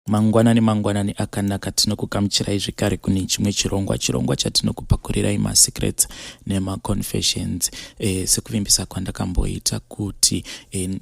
Mangwanani mangwanani akanaka, tinokugamuchirai zvekare kune chimwe chirongwa, chirongwa chatinokupakurirai masecrets nemaconfessions. Sekuvimbisa kwandakamboita kuti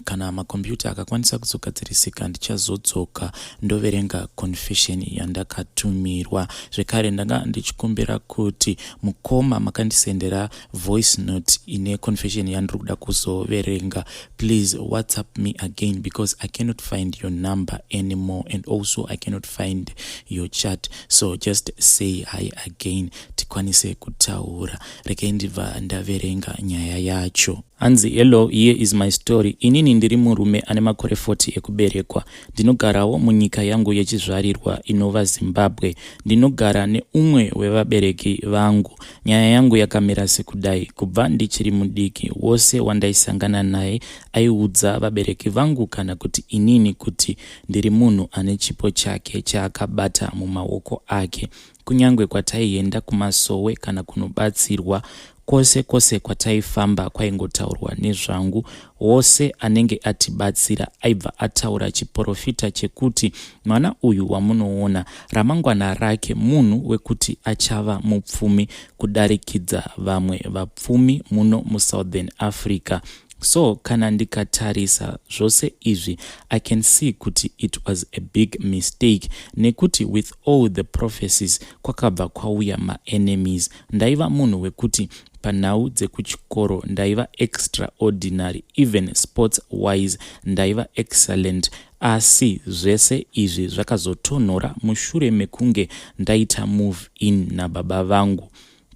kana makombiyuta akakwanisa kuzogadzirisika, ndichazodzoka ndoverenga confession yandakatumirwa. Zvekare ndanga ndichikumbira kuti mukoma makandisendera voice note ine confession yandiri kuda kuzoverenga, please WhatsApp me again because I cannot find your number anymore and also I cannot find your chat, so just say hi again tikwanise kutaura. Regai ndibva ndaverenga nyaya yacho. Hanzi, "Hello, here is my story. Inini ndiri murume ane makore 40 ekuberekwa. Ndinogarawo munyika yangu yechizvarirwa inova Zimbabwe. Ndinogara neumwe wevabereki vangu. Nyaya yangu yakamira sekudai: kubva ndichiri mudiki, wose wandaisangana naye aiudza vabereki vangu kana kuti inini kuti ndiri munhu ane chipo chake chaakabata mumaoko ake. Kunyange kwataienda kumasowe kana kunobatsirwa, kwose kwose kwataifamba kwaingotaurwa nezvangu. Wose anenge atibatsira aibva ataura chiprofita chekuti mwana uyu wamunoona, ramangwana rake munhu wekuti achava mupfumi kudarikidza vamwe vapfumi muno muSouthern Africa. So kana ndikatarisa zvose izvi, I can see kuti it was a big mistake, nekuti with all the prophecies kwakabva kwauya maenemies. Ndaiva munhu wekuti panhau dzekuchikoro ndaiva extraordinary, even sports wise ndaiva excellent. Asi zvese izvi zvakazotonhora mushure mekunge ndaita move in nababa vangu.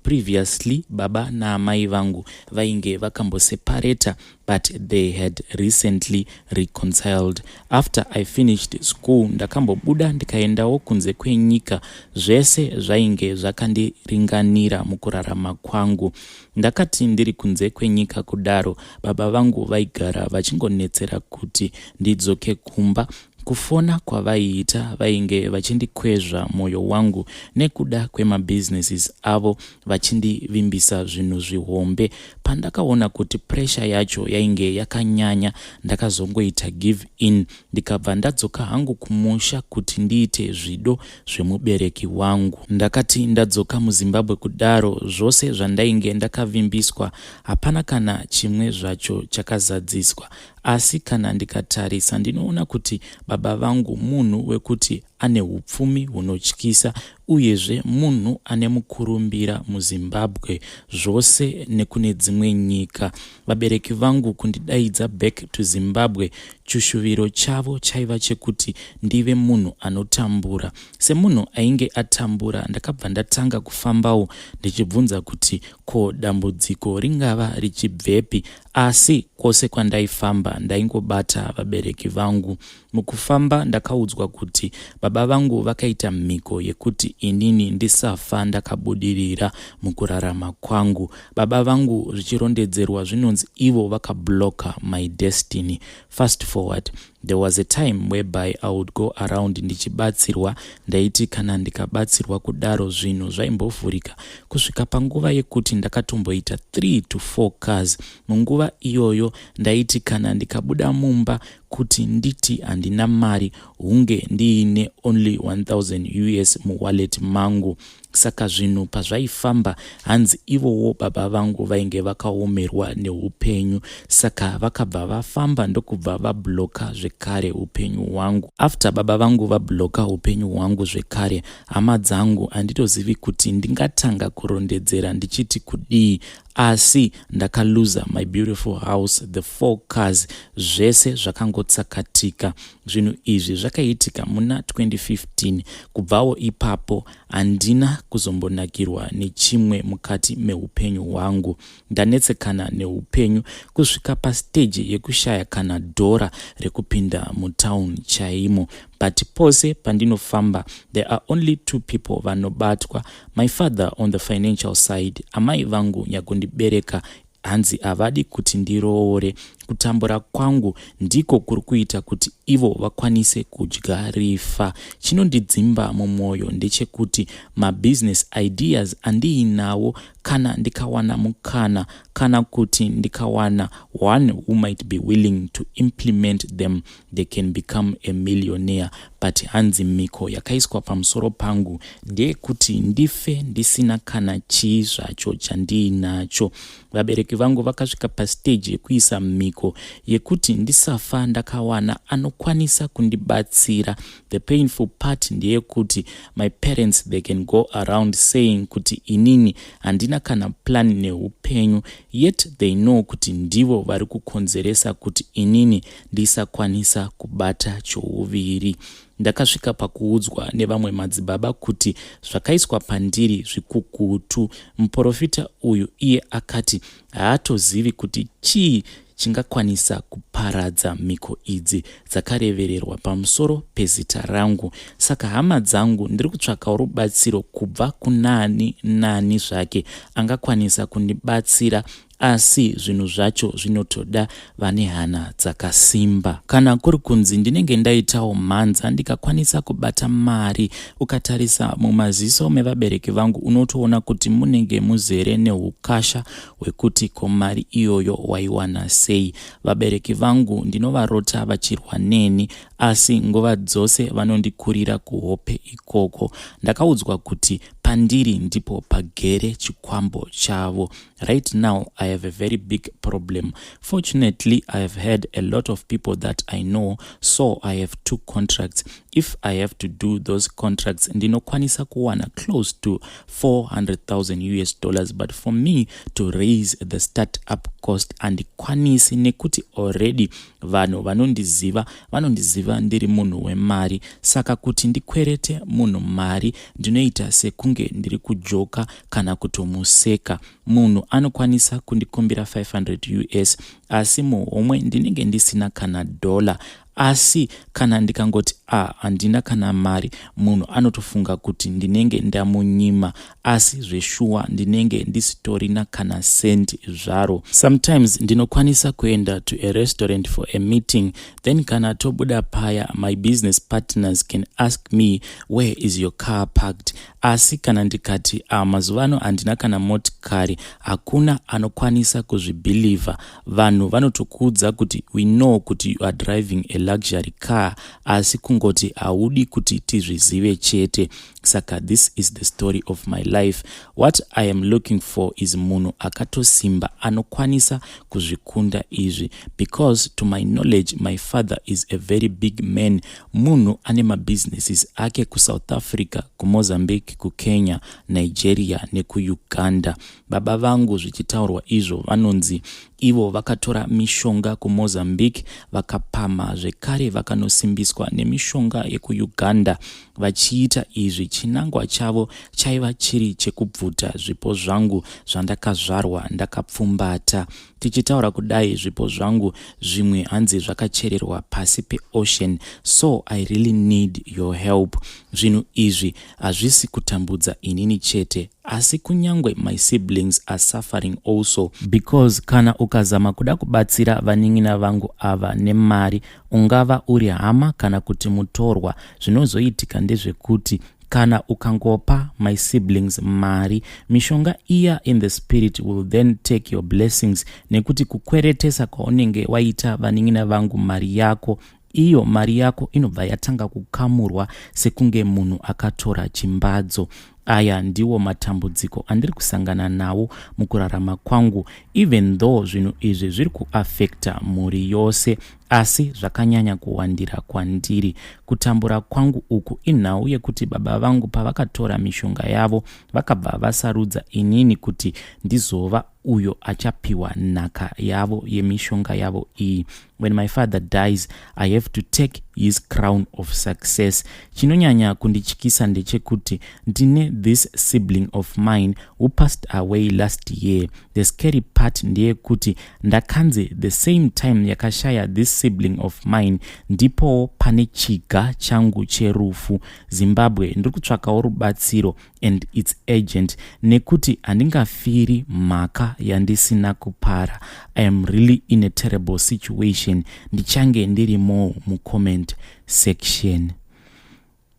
Previously, baba naamai vangu vainge vakamboseparata, but they had recently reconciled. After I finished school, ndakambobuda ndikaendawo kunze kwenyika. Zvese zvainge zvakandiringanira mukurarama kwangu. Ndakati ndiri kunze kwenyika kudaro, baba vangu vaigara vachingonetsera kuti ndidzoke kumba. Kufona kwavaiita, vainge vachindikwezva mwoyo wangu nekuda kwemabhizinesis avo, vachindivimbisa zvinhu zvihombe. Pandakaona kuti pressure yacho yainge yakanyanya, ndakazongoita give in, ndikabva ndadzoka hangu kumusha kuti ndiite zvido zvemubereki wangu. Ndakati ndadzoka muZimbabwe kudaro, zvose zvandainge ndakavimbiswa hapana kana chimwe zvacho chakazadziswa. Asi kana ndikatarisa, ndinoona kuti baba vangu munhu wekuti ane upfumi hunotyisa, uyezve munhu ane mukurumbira muZimbabwe zvose nekune dzimwe nyika. Vabereki vangu kundidaidza back to Zimbabwe, chishuviro chavo chaiva chekuti ndive munhu anotambura. Semunhu ainge atambura, ndakabva ndatanga kufambawo ndichibvunza kuti ko dambudziko ringava richibvepi. Asi kwose kwandaifamba ndaingobata vabereki vangu. Mukufamba ndakaudzwa kuti baba vangu vakaita mhiko yekuti inini ndisafa ndakabudirira mukurarama kwangu. Baba vangu, zvichirondedzerwa, zvinonzi ivo vakabloka my destiny. Fast forward, there was a time whereby I would go around ndichibatsirwa. Ndaiti kana ndikabatsirwa kudaro, zvinhu zvaimbovhurika, kusvika panguva yekuti ndakatomboita 3 to 4 cars munguva iyoyo. Ndaiti kana ndikabuda mumba kuti nditi handina mari, hunge ndiine only 1000 US muwallet mangu. Saka zvinhu pazvaifamba, hanzi ivowo baba vangu vainge vakaomerwa neupenyu, saka vakabva vafamba ndokubva vabloka zvekare upenyu hwangu. After baba vangu vabloka upenyu hwangu zvekare, hama dzangu, handitozivi kuti ndingatanga kurondedzera ndichiti kudii, asi ndakaluza my beautiful house, the four cars, zvese zvakangotsakatika. Zvinhu izvi zvakaitika muna 2015. Kubvawo ipapo handina kuzombonakirwa nechimwe mukati meupenyu hwangu. Ndanetsekana neupenyu kusvika pastage yekushaya kana dhora rekupinda mutown chaimo. But pose pandinofamba, there are only two people vanobatwa: my father on the financial side, amai vangu nyakundibereka hanzi havadi kuti ndiroore. Kutambura kwangu ndiko kuri kuita kuti ivo vakwanise kudya rifa. Chinondidzimba mumwoyo ndechekuti mabusiness ideas andiinawo, kana ndikawana mukana kana kuti ndikawana one who might be willing to implement them, they can become a millionaire. But hanzi mhiko yakaiswa pamusoro pangu ndeyekuti ndife ndisina kana chii zvacho chandiinacho. Vabereki vangu vakasvika pastage yekuisa mhiko yekuti ndisafa ndakawana anokwanisa kundibatsira. The painful part ndeyekuti my parents, they can go around saying kuti inini handina kana plan neupenyu, yet they know kuti ndivo vari kukonzeresa kuti inini ndisakwanisa kubata chouviri. Ndakasvika pakuudzwa nevamwe madzibaba kuti zvakaiswa pandiri zvikukutu. Muprofita uyu iye akati haatozivi kuti chii chingakwanisa kuparadza mhiko idzi dzakarevererwa pamusoro pezita rangu. Saka hama dzangu, ndiri kutsvakawo rubatsiro kubva kunani nani zvake angakwanisa kundibatsira, asi zvinhu zvacho zvinotoda vane hana dzakasimba. Kana kuri kunzi ndinenge ndaitawo mhanza ndikakwanisa kubata mari, ukatarisa mumaziso mevabereki vangu unotoona kuti munenge muzere neukasha hwekuti ko mari iyoyo waiwana sei. Vabereki vangu ndinovarota vachirwa neni, asi nguva dzose vanondikurira kuhope ikoko. Ndakaudzwa kuti pandiri ndipo pagere chikwambo chavo. Right now I have a very big problem. Fortunately, I have had a lot of people that I know, so I have two contracts. If I have to do those contracts, ndinokwanisa kuwana close to $400,000 US, but for me to raise the start up cost handikwanisi, nekuti already vanhu vanondiziva, vanondiziva ndiri munhu wemari. Saka kuti ndikwerete munhu mari, ndinoita sekunge ndiri kujoka kana kutomuseka. Munhu anokwanisa kundikumbira 500 US, asi muhomwe ndinenge ndisina kana dhola. Asi kana ndikangoti a handina kana mari, munhu anotofunga kuti ndinenge ndamunyima, asi zveshuwa ndinenge ndisitorina kana sendi zvaro. Sometimes ndinokwanisa kuenda to a restaurant for a meeting, then kana tobuda paya, my business partners can ask me, "Where is your car parked?" Asi kana ndikati a mazuva ano handina kana motikari, hakuna anokwanisa kuzvibhilivha. Vanhu vanotokuudza kuti, "We know kuti you are driving a luxury car, asi kungoti haudi kuti tizvizive chete." Saka this is the story of my life. What I am looking for is munhu akatosimba anokwanisa kuzvikunda izvi, because to my knowledge my father is a very big man. Munhu ane mabusinesses ake kuSouth Africa, kuMozambique, kuKenya, Nigeria nekuUganda. Baba vangu, zvichitaurwa izvo, vanonzi ivo vakatora mishonga kuMozambique, vakapama zvekare, vakanosimbiswa nemishonga yekuUganda. Vachiita izvi, chinangwa chavo chaiva chiri chekubvuta zvipo zvangu zvandakazvarwa ndakapfumbata. Tichitaura kudai, zvipo zvangu zvimwe hanzi zvakachererwa pasi peocean. So I really need your help. Zvinhu izvi hazvisi kutambudza inini chete, asi kunyange my siblings are suffering also, because kana ukazama kuda kubatsira vanin'ina vangu ava nemari, ungava uri hama kana kuti mutorwa, zvinozoitika ndezvekuti kana ukangopa my siblings mari, mishonga iya in the spirit will then take your blessings, nekuti kukweretesa kwaunenge waita vanin'ina vangu mari yako, iyo mari yako inobva yatanga kukamurwa sekunge munhu akatora chimbadzo. Aya ndiwo matambudziko andiri kusangana nawo mukurarama kwangu. Even though zvinhu izvi zviri kuafekta mhuri yose, asi zvakanyanya kuwandira kwandiri. Kutambura kwangu uku inhau yekuti baba vangu pavakatora mishonga yavo, vakabva vasarudza inini kuti ndizova uyo achapiwa nhaka yavo yemishonga yavo iyi. When my father dies, I have to take his crown of success. Chinonyanya kundityisa ndechekuti ndine this sibling of mine who passed away last year. The scary part ndeyekuti ndakanzi the same time yakashaya this sibling of mine, ndipo pane chiga changu cherufu. Zimbabwe, ndiri kutsvakawo rubatsiro and it's urgent, nekuti handingafiri mhaka yandisina kupara. I am really in a terrible situation. Ndichange ndirimo mucomment section.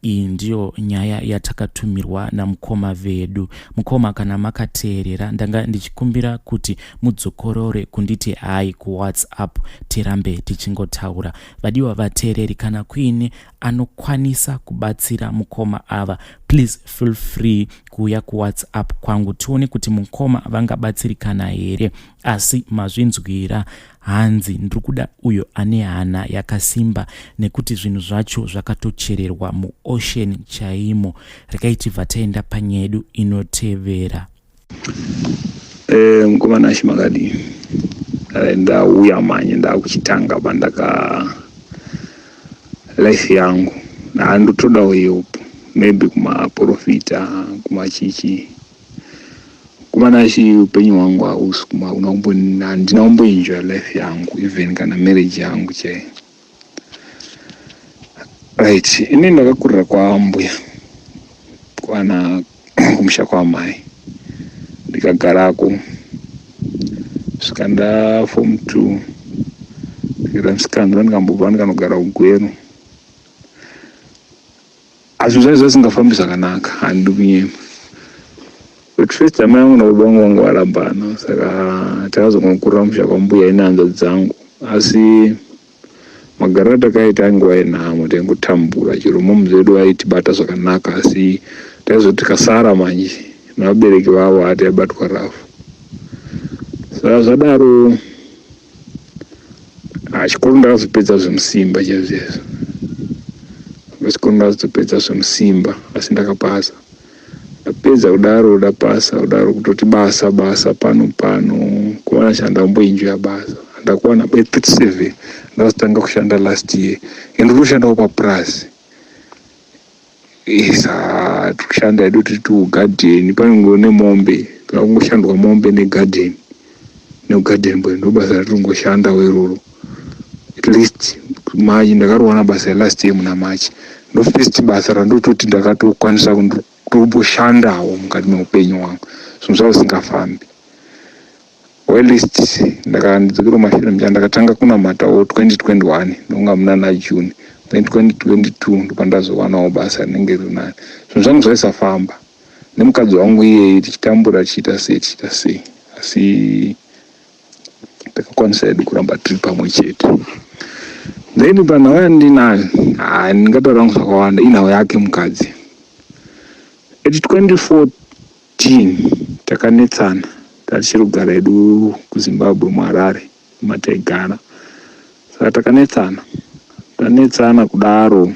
Iyi ndiyo nyaya yatakatumirwa namukoma vedu. Mukoma, kana makateerera, ndanga ndichikumbira kuti mudzokorore kunditi hai kuWhatsApp, tirambe tichingotaura. Vadiwa vateereri, kana kuine anokwanisa kubatsira mukoma ava, please feel free kuuya kuWhatsApp kwangu, tione kuti mukoma vangabatsirikana here. Asi mazvinzwira, hanzi ndiri kuda uyo ane hana yakasimba, nekuti zvinhu zvacho zvakatochererwa muocean chaimo. Regai tibva taenda panyaya yedu inotevera. Mukoma Nashe, makadii? Ndauya manje, ndakuchitanga pandaka life yangu. Ndandotodawo help, maybe kumaprofita, kumachichi. Mukoma Nashe, upenyu hwangu hausi, handina kumboenjoya life yangu, even kana marriage yangu chaiyo. Right, ini ndakakurira kwambuya kwana kumusha kwamai, ndikagarako svika nda form 2, ndikaita musikanzwa, ndikambobva ndikanogara kuGweru. Asi zvai zvasingafambi zvakanaka, handidi kunyema. But first, amai vangu nababa vangu vanga varambana, saka takazongokurira musha kwambuya ine hanzvadzi dzangu. Asi magariro atakaita ainguva yenhamo, taingotambura. Chero moms vedu vaitibata zvakanaka, asi taizoti tikasara manje nevabereki vavo, hataibatwa rafu. Saka zvadaro, chikoro ndakazopedza zvemusimba chaizvo chaizvo. Chikoro ndakazopedza zvemusimba, asi ndakapasa. Ndapedza kudaro, ndapasa kudaro, kutoti basa basa pano pano kuwana chandamboenjoya basa ndakuwana 37. Ndakazotanga kushanda last year, and ndotoshandawo papurazi. Isa tikushanda hedu tiri tugadheni, panenge nemombe, pakungoshandwa mombe negadheni negarden boy, ndo basa ratirongoshandawo iroro. At least manje ndakarowana basa relast year muna March, ndo first basa randototi ndakatokwanisa kutomboshandawo mukati meupenyu hwangu. Zvinhu zvavo zvisingafambi. At least ndakandidzokera mashure mucha, ndakatanga kunamatawo 2021, ndonga muna naJune. Then 2022 ndopandazowanawo basa rinenge riri nani. Zvinhu zvangu zvaisafamba nemukadzi wangu iyeye, tichitambura, tichiita sei, tichiita sei, asi takakwanisa hedu kuramba tiri pamwe chete. Then panhau yandinayo, hai, ndingataura hangu zvakawanda, inhau yake mukadzi. At 2014 takanetsana, tatichiri kugara hedu kuZimbabwe, muHarare mataigara. Saka takanetsana, tanetsana kudaro,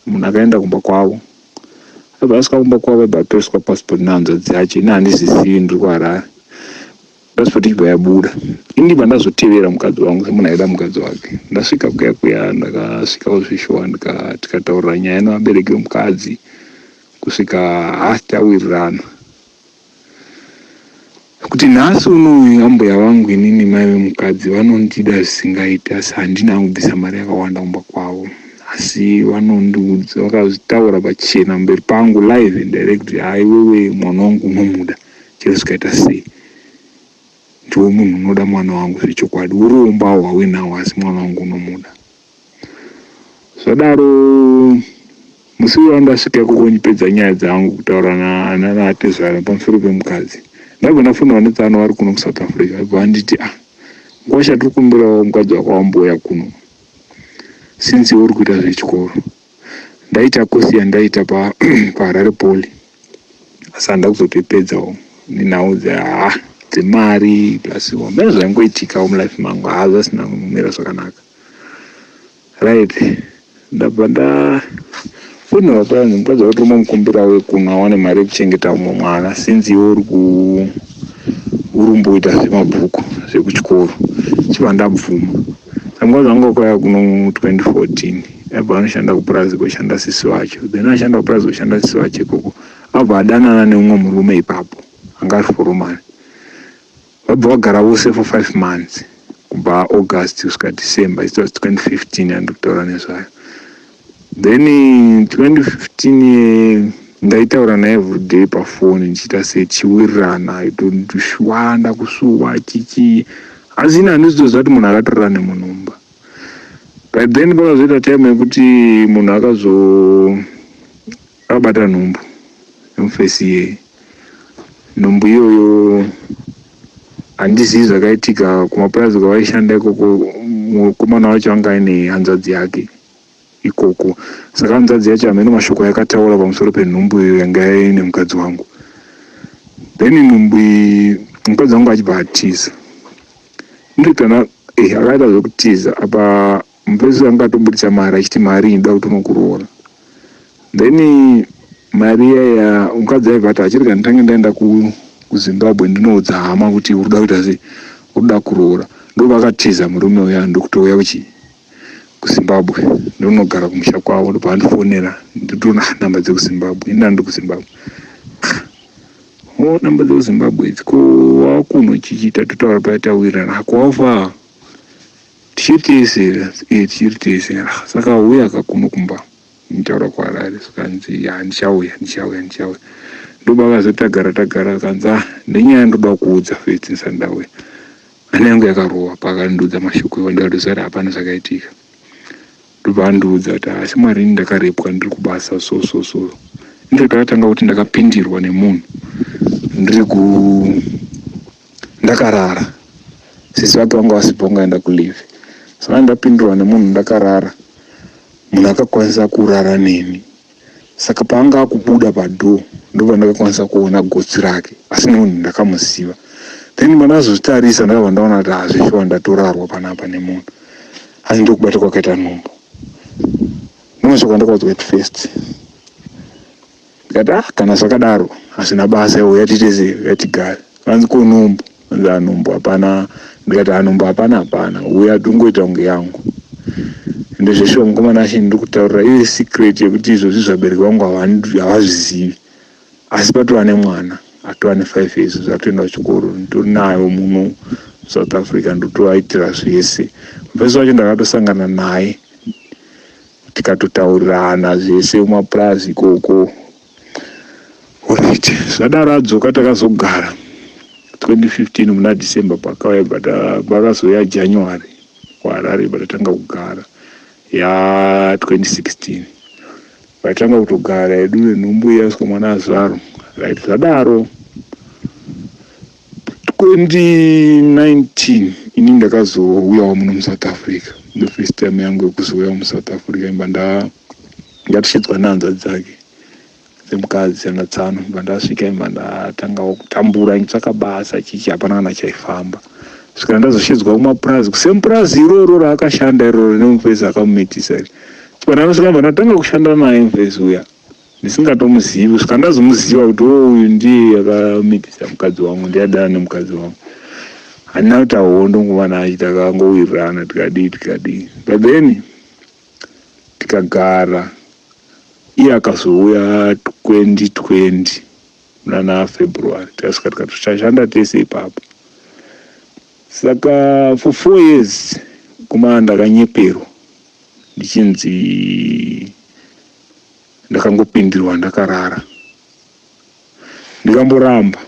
munhu akaenda kumba kwavo. Abva asvika kumba kwavo, aibva atoiswa passport nehanzvadzi yacho. Ini handizvizivi, ndiri kuHarare. Passport ichibva yabuda, ini ndibva ndazotevera mukadzi wangu semunhu aida mukadzi wake. Ndasvika kuya kuya, ndakasvikawo zvishuwa, tikataurira nyaya nevabereki vemukadzi kusvika hasi tawirirana kuti nhasi unoyu ambuya vangu, inini mai vemukadzi, vanondida zvisingaiti, asi handina kubvisa mari yakawanda kumba kwavo. Asi vanondiudza, vakazvitaura pachena mberi pangu, live and direct: "Haiwewe, mwana wangu unomuda chero zvikaita sei. Ndiwo munhu unoda mwana wangu zvechokwadi. Urombawo hauinawo, asi mwana wangu unomuda." Zvadaro, musi uyo wandasvika ikoko ndipedza nyaya dzangu kutaura nanatezvara pamusoro pemukadzi, ndabva ndafonera netsano vari kuno kuSouth Africa. Vabva vanditi, "Ah, nguva chatiri kumbirawo mukadzi wako wambouya kuno, since uri kuita zvechikoro." Ndaita kosi yandaita paHarare Poly, asi handa kuzotoipedzawo nenhau dzemari, plus mene zvaingoitikawo mulife mangu, haa, zvasina kumira zvakanaka. Right, ndabva ndafonera payanzi mukadzi wako tiri kuno awane mari yekuchengeta umwe mwana, since iwe uri ku uri kumboita zvemabhuku zvekuchikoro. Chibva ndabvuma. Mukadzi wangu akauya kuno 2014, abva anoshanda kupurazi kushanda sisi wacho. Then ashanda kupurazi kushanda sisi wacho ikoko, abva adanana neumwe murume ipapo anga ari foromani. Vabva vagara vose for 5 months, kubva August kusvika December. It was 2015 yandiri kutaura nezvayo. Then 2015 ndaitaura naye everyday pafoni, ndichiita sechiwirirana, itondishwanda kusuwa chichi, asi ini handizitoziva kuti munhu akatorara nemunhumba. By then pakazoita time yekuti munhu akazo akabata nhumbu yemufesi iyeye. Nhumbu iyoyo handizivi zvakaitika kumapurazi kwavaishanda ikoko. Mukomana wacho anga aine hanzvadzi yake ikoko, saka hanzvadzi yacho hameno mashoko yakataura pamusoro penhumbu iyo yanga ine mukadzi wangu. Then nhumbu iyi, mukadzi wangu achibva atiza. Ndikana akaita zvekutiza apa, mufesi anga atobudisa mari achiti mari iyi ndoda kutonokuroora. Then mari iyaya mukadzi aibva ati achirega nditange ndaenda kuZimbabwe ndinoudza hama kuti uri kuda kuita sei, uri kuda kuroora. Ndovakatiza murume uya, ndokutouya kuchi kuZimbabwe, ndonogara kumusha kwavo. Ndobva andifonera, nditoona namba dzekuZimbabwe. Ini ndandi kuZimbabwe, o namba dzekuZimbabwe idzi, ko wakuno chichiita totaura paitawirirana kwawafa tichiri tese here? Tichiri tese. Saka uya kakuno kumba, nditaura kuHarare. Zvikanzi ya, ndichauya, ndichauya, ndichauya. Ndobva tagara tagara, kanzi ah, nenyaya ndoda kuudza first ndisati ndauya. Hana yangu yakarova pakandiudza mashoko iwa, ndikatoziva kuti hapana zvakaitika. Ndobva andiudza kuti asi mwari, ini ndakarepwa ndiri kubasa, so so so. Infact akatanga kuti ndakapindirwa nemunhu ndiri ku ndakarara. Sisi vake vanga vasipo, vangaenda kuleave, saka ndapindirwa nemunhu ndakarara. Munhu akakwanisa kurara neni, saka paanga akubuda padoor ndobva ndakakwanisa kuona gotsi rake, asi nemunhu ndakamuziva. Then pandazozvitarisa ndakabva ndaona kuti hazvishuwa, ndatorarwa panapa nemunhu, asi ndokubata kwakaita nhumbu. Ndomashoko andakaudzwa at first. Ndikati ah, kana zvakadaro hazvina basa, uya tiite sei, uya tigare. Kanzi ko nhumbu? Anzi anhumbu hapana. Ndikati anhumbu hapana, hapana, uya tongoita kunge yangu. Ende zveshuwa mukomana achi ndiri kutaurira ive secret yekuti izvozvi zvabereki vangu havazvizivi, asi patova nemwana atova ne5 years, zvatoenda kuchikoro, nditori nayo muno South Africa, ndotovaitira zvese. Mufesi wacho ndakatosangana naye, tikatotaurirana zvese mumapurazi ikoko. Alright, zvadaro adzoka, takazogara 2015 muna December pakauya, pakazouya January kuHarare, patatanga kugara ya 2016, patanga kutogara yedu nenhumbu iya kusvika mwana azvarwa. Right, zvadaro 2019 ini ndakazouyawo muno muSouth Africa. The first time yangu yekuzouyawo muSouth Africa, imba ndatosvedzwa nehanzvadzi dzake dzemukadzi anatsano. Imba ndasvika, imba ndatangawo kutambura nditsvaka basa chichi, hapana kana chaifamba, svikira ndazoshedzwa kumapurazi, kusame purazi iroro raakashanda iroro nemufesi akamumitisa iri. Chibva ndanosvika, mba ndatanga kushanda naye mufesi uya ndisingatomuzivi, kusvika ndazomuziva kuti o uyu ndiye akamitisa mukadzi wangu, ndiye adana nemukadzi wangu. Handina kuti ahondo nguva nachi, takangowirirana, tikadii tikadii. But then tikagara, iye akazouya 2020 munana February, tikasvika tikatoshanda tese ipapo. Saka for 4 years kuma ndakanyeperwa ndichinzi ndakangopindirwa ndakarara, ndikamboramba.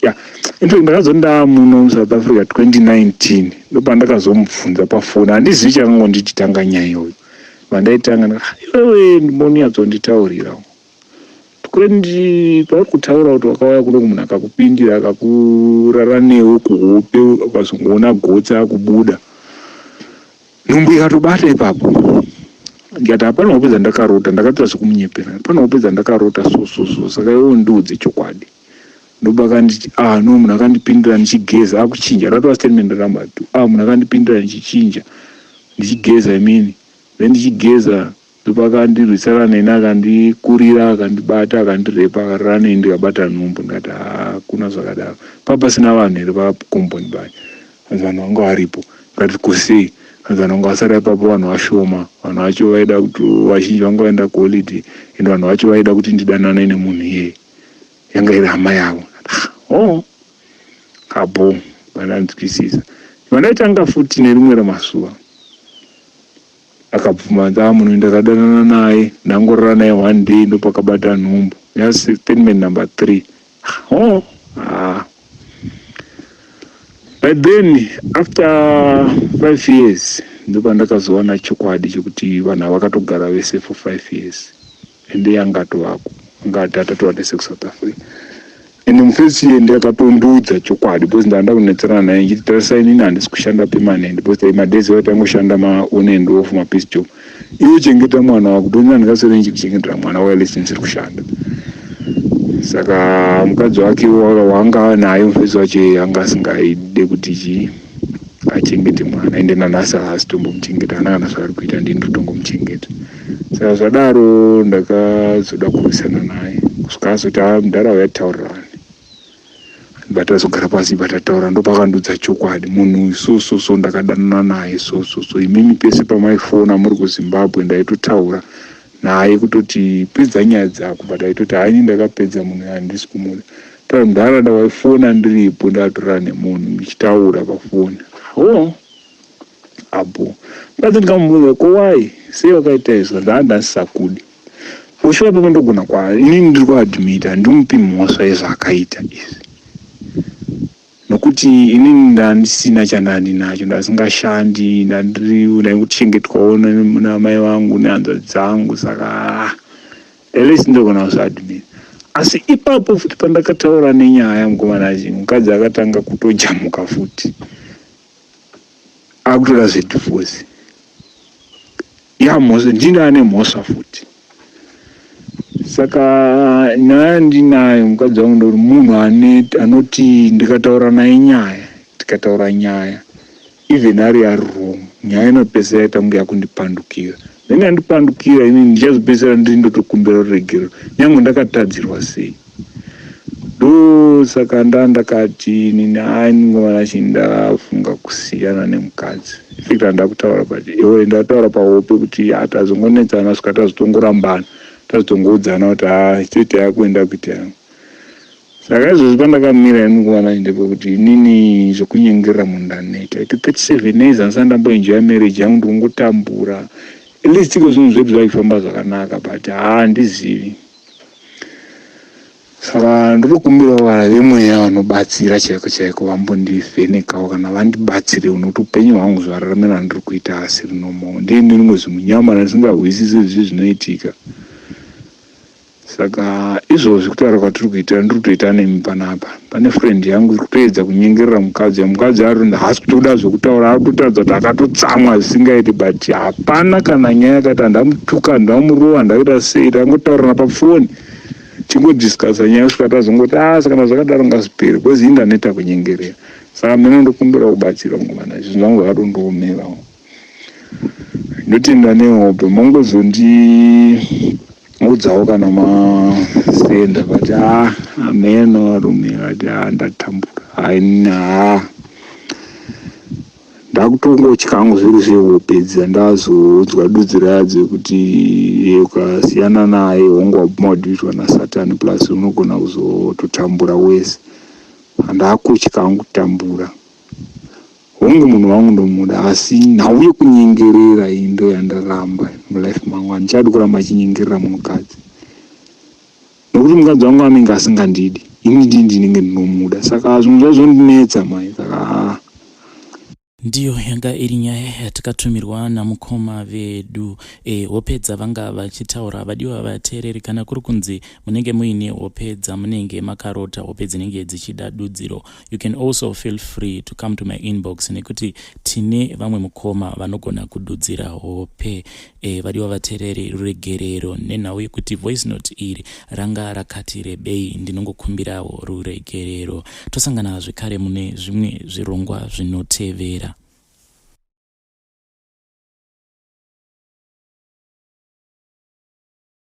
Ya, infact ndakazondaa muno muSouth Africa 2019, ndopandakazomubvunza pafoni. Handizivi chakangonditi tanga nyaya iyoyo. Vandaitanga, iwewe ndibonyatsonditaurira 20 pauri kutaura kuti wakauya kuno, munhu akakupindira, akakurara newe kuhope, ukazongoona gotsi akubuda, nhumbu ikatobata ipapo. Ndikati hapana hope dzandakarota, ndakatoita sekumunyepera, hapana hope dzandakarota, so so so. Saka iwewe ndiudze chokwadi. Ndobakanditi ah no, munhu akandipindira ndichigeza, akuchinja. Ratova statement ramba tu, ah, munhu akandipindira ndichichinja, ndichigeza imini. Then ndichigeza ndopakandirwisana neni, akandikurira, akandibata, akandirepa, akarara neni, ndikabata nhumbu. Ndikati hakuna zvakadaro, pa pasina vanhu here pakomboni pacho? Anzi vanhu vanga varipo. Ndikati ko sei? Hanzi vanhu vanga vasara ipapo vanhu vashoma, vanhu vacho vaida kuti vazhinji vanga vaenda kuholiday and vanhu vacho vaida kuti ndidanane nemunhu iyeye, yanga iri hama yavo. Oh, abo vandanzwisisa. Vandaitanga futi nerimwe ramasuva akabvuma nzi munhu ndakadanana naye, ndangorara naye one day, ndopakabata nhumbu. Statement number three. Oh, ah. But then after 5 years ndopandakazowana chokwadi chekuti vanhu ava vakatogara vese for 5 years, ende yangatovako angati atatova tese kuSouth Africa. Ende mufesi iye ndakatondiudza chokwadi because ndanda kunetserana naye nchiti, "Tarisai, inini handisi kushanda permanent because madays ayo tangoshanda maon and off, mapiece job. Iwe chengeta mwana wako because handingaswere ndichikuchengetera mwana whilst ndisiri kushanda." Saka mukadzi wake wanga naye mufesi wacho anga asingaide kuti chii achengete mwana, ende nanhasi haasi tombomuchengeta, hana kana zvaari kuita, ndini ndotongomuchengeta. Saka zvadaro ndakazoda kurwisana naye kusvika azoti, "A mudhara, uyataurirani." Batazogara pasi, batataura, ndopakandudza chokwadi: "Munhu so so so ndakadanana naye so so so. Imimi pese pamaifona muri kuZimbabwe ndaitotaura naye kutoti pedza nyaya dzako, but aitoti haini ndakapedza, munhu handisi kumuda." Taura mudhara, ndawaifona ndiripo, ndatorara nemunhu ndichitaura pafoni. Oh, apo mukadzi ndikamubvunza, "Ko why, sei wakaita izvo?" "Ndaa ndasisakudi." Ushuwa pamwe ndogona kwa inini ndiri kuadmita, handimupi mhosva yezvaakaita izvi nokuti inini ndandisina chandandinacho, ndasingashandi, ndandiri ndaingochengetwawo namai vangu nehanzvadzi dzangu. Saka at least ndogona kuzviadmita. Asi ipapo futi pandakataura nenyaya mukomana achi, mukadzi akatanga kutojamuka futi, akutoda zvedivorce. Yamhosva, ndini ane mhosva futi. Saka nyaya ndinayo mukadzi wangu ndoti munhu anoti ndikataura naye nyaya, tikataura nyaya, even ari ari wrong, nyaya inopedzisira yaita kunge yakundipandukira. Then yandipandukira, inini ndichazopedzisira ndiri ndotokumbira ruregerero nyange ndakatadzirwa sei. Ndosaka ndandakati inini ainingomana chii, ndafunga kusiyana nemukadzi. In fact handakutaura, but iwe ndataura pahope kuti hatazongonetsana svika tazotongorambana, tazotongoudzana kuti ha, toita yakuenda kuita yangu. Saka izvozvi pandakamira iningomana ndepekuti inini zvokunyengerera munhu ndaneta. Ite 37 years handisati ndamboenjoya marriage yangu, ndikungotambura. At least iko zvinhu zvedu zvaifamba zvakanaka, but handizivi. Saka ndotokumbirawo vana vemweya vanobatsira chaiko chaiko vambondivhenekawo kana vandibatsire, nokuti upenyu hwangu zvararamira ndiri kuita asiri normal. Ndii ndinongozi munyama ndisingahwisisi zvi zvinoitika. Saka izvozvi kutaura kwatiri kuita, ndiri kutoita nemi panapa, pane friend yangu iri kutoedza kunyengerera mukadzi. Mukadzi ari haasi kutoda zvekutaura, ari kutotaridza kuti akatotsamwa zvisingaiti, but hapana kana nyaya yakati handamutuka, handamurova, ndakuita sei. Tangotaurana pafoni, tingodiscussa nyaya kusvika tazongoti, "A, saka kana zvakadaro ngazvipere," because ii ndaneta kunyengerera. Saka mene ndokumbira kubatsirwa ngomana, zvinhu zvangu zvakatondiomerawo. Ndotenda nehope, mongozondiudzawo kana masenda, but a ameno varume vati, "A, ndatambura." Haini, ha, ndakutongotya hangu zviri zvehope dzandazoudzwa dudziro yadzo yekuti ukasiyana naye, hongu wabvuma kudhivhitwa nasatani, plus unogona kuzototambura wese. Handakutya hangu kutambura. Hongu munhu wangu ndomuda, asi nhau yekunyengerera iyi ndo yandaramba mulife mangu. Handichadi kuramba achinyengerera munhukadzi nokuti mukadzi wangu anenge asingandidi, ini ndii ndinenge ndinomuda. Saka zvinhu zvazvondinetsa mai, saka Ndiyo yanga iri nyaya yatakatumirwa namukoma vedu. Hope dzavanga vachitaura, vadiwa vateereri, kana kuri kunzi munenge muine hope dzamunenge makarota, hope dzinenge dzichida dudziro, you can also feel free to come to my inbox nekuti tine vamwe mukoma vanogona kududzira hope. Vadiwa vateereri, ruregerero nenhau yekuti voice note iri ranga rakati rebei. Ndinongokumbirawo ruregerero. Tosangana zvekare mune zvimwe zvirongwa zvinotevera.